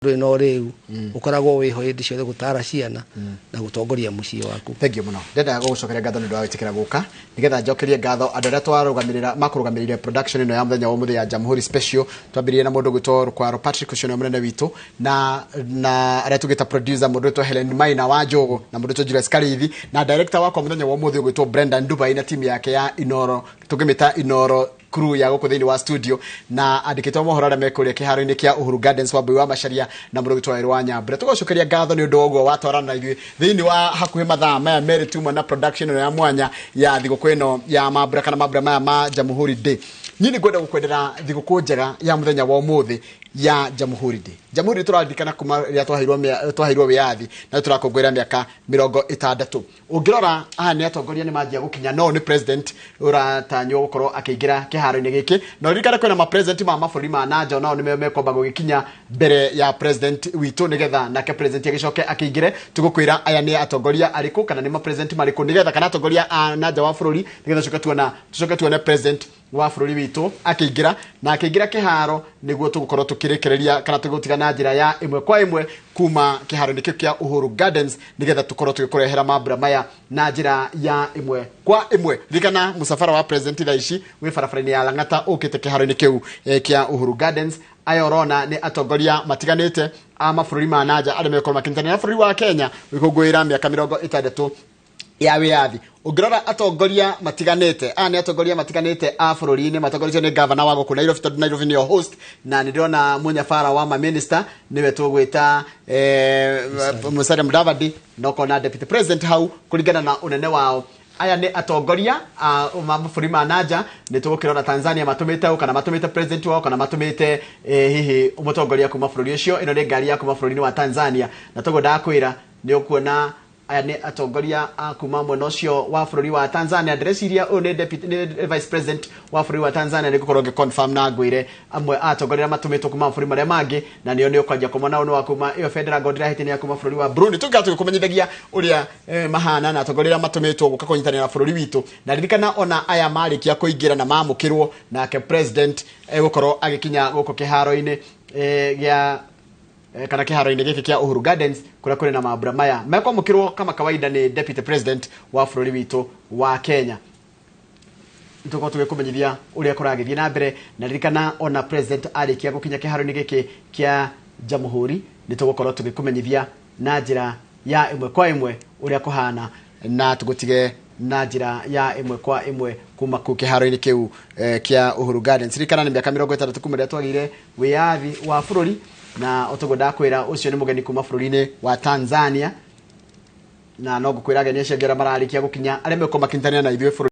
Ndũrĩ na ũrĩu, ũkoragwo wĩho hĩndĩ ciothe gũtara ciana na gũtongoria mũciĩ waku. Thank you mũno. Ndendaga gũgũcokeria ngatho nĩ ũndũ wa gwĩtĩkĩra gũka, nĩgetha njokerie ngatho andũ arĩa twarũgamĩrĩra makũrũgamĩrĩire production ĩno ya mũthenya wa ũmũthĩ ya Jamhuri Special. Twambĩrĩrie na mũndũ gwĩtwo Rũkwaro Patrick, ũcio nĩwe mũnene witũ, na arĩa tũgĩta producer, mũndũ wĩtwo Helen Maina wa Njũgũ na mũndũ wĩtwo Julius Karithi, na director wakwa mũthenya wa ũmũthĩ ũgwĩtwo Brendan Dubai na timu yake ya Inoro, tũngĩmĩta Inoro crew ya gũkũ thĩinĩ wa studio, na andĩkĩtwo mohoro arĩa mekũrĩa kĩharo-inĩ kĩa Uhuru Gardens wa Mbui wa Macharia na mũndũ wĩtwo Werũ wa Nyambura. Tũgacokeria ngatho nĩ ũndũ wa ũguo watwarana na ithuĩ thĩinĩ wa hakuhĩ mathaa maya merĩ tuma na production ĩno ya mwanya ya thigũkũ ĩno ya mambura kana mambura maya ma Jamhuri Day. Niĩ nĩ ngwenda gũkwendera thigũkũ njega ya mũthenya wa ũmũthĩ ya Jamhuri Day. Jamhuri tũraririkana kuma rĩrĩa twaheirwo wĩyathi na tũrakũngũĩra mĩaka 60. Ũngĩrora aya nĩ atongoria nĩ manjia gũkinya, no nĩ president ũratanywo gũkorwo akĩingĩra kĩharo-inĩ gĩkĩ, na ũririkane kwĩna ma president ma mabũrũri ma nanja, nao nĩme mekwamba gũgĩkinya mbere ya president witũ, nĩgetha nake president agĩcoke akĩingĩre. Tũgũkwĩra aya nĩ atongoria arĩkũ kana nĩ ma president marĩkũ, nĩgetha kana atongoria a nanja wa bũrũri, nĩgetha tũcoke tuone president wa bũrũri witũ akĩingĩra, na akĩingĩra kĩharo nĩguo tũgũkorwo tũkĩrĩkĩrĩria kana tũgũtiga na njĩra ya ĩmwe kwa ĩmwe kuma kĩharo-inĩ kĩu kĩa Uhuru Gardens, nĩgetha tũkorwo tũgĩkũrehera mambura maya na njĩra ya ĩmwe kwa ĩmwe. Ririkana mũcabara wa president thaa ici wĩ barabara-inĩ ya Lang'ata ũkĩte kĩharo-inĩ kĩu kĩa Uhuru Gardens. Aya ũrona nĩ atongoria matiganĩte a mabũrũri ma nanja arĩa megũkorwo makĩnyitanĩra na bũrũri wa Kenya gũkũngũĩra mĩaka 60 ya wĩyathi. Ũngĩrora atongoria matiganĩte, aya nĩ atongoria matiganĩte a bũrũri-inĩ matongoretio nĩ gavana wa gũkũ Nairobi, tondũ Nairobi nĩyo host, na nĩ ndĩrona mũnyabara wa maminista nĩwe tũgwĩta Musalia Mudavadi, na ũkona deputy president hau kũringana na ũnene wao. Aya nĩ atongoria a mabũrũri ma nanja. Nĩ tũgũkĩrora Tanzania matũmĩte ũ, kana matũmĩte president wao, kana matũmĩte hihi mũtongoria kuma bũrũri ũcio. Ĩno nĩ ngari ya kuma bũrũri-inĩ wa Tanzania, na toguo ndakwĩra nĩ ũkuona aya nĩ atongoria a kuma mwena ũcio wa bũrũri wa Tanzania. Ndĩreciria ũyũ nĩ deputy, nĩ vice president wa bũrũri wa Tanzania. Nĩ ngũkorwo ngĩ confirm na ngwĩre amwe a atongoria arĩa matũmĩtwo kuma mabũrũri marĩa mangĩ, na nĩo nĩ ũkwanjia kũmona. Ũyũ nĩ wa kuma ĩyo bendera ngo ndĩrahĩtia nĩ ya kuma bũrũri wa Burundi. Tũngĩkorwo tũgĩkũmenyithagia ũrĩa mahana na atongoria arĩa matũmĩtwo gũka kũnyitanĩra na bũrũri witũ. Na ririkana ona aya marĩkia kũingĩra na mamũkĩrwo, nake president egũkorwo agĩkinya gũkũ kĩharo-inĩ gĩa kana kĩharo-inĩ gĩkĩ kĩa Uhuru Gardens kũrĩa kũrĩ na mambura maya. Mekwamũkĩrwo kama kawaida nĩ deputy president wa bũrũri witũ wa Kenya. Tũkorwo tũgĩkũmenyithia ũrĩa kũragĩthiĩ na mbere, na ririkana ona president arĩkia gũkinya kĩharo-inĩ gĩkĩ kĩa Jamhuri nĩ tũgũkorwo tũgĩkũmenyithia na njĩra ya ĩmwe kwa ĩmwe ũrĩa kũhana, na tũgũtige na njĩra ya ĩmwe kwa ĩmwe kuma kũu kĩharo-inĩ kĩu kĩa Uhuru Gardens. Ririkana nĩ mĩaka 60 kuma rĩrĩa twagĩire wĩyathi wa bũrũri, na otoguo ndakwĩra ũcio nĩ mũgeni kuma bũrũri-inĩ wa Tanzania, na no ngũkwĩra ageni acio angĩ arĩa mararĩkia gũkinya arĩa megũkorwo makĩnyitanĩra na ithuĩ bũrũri.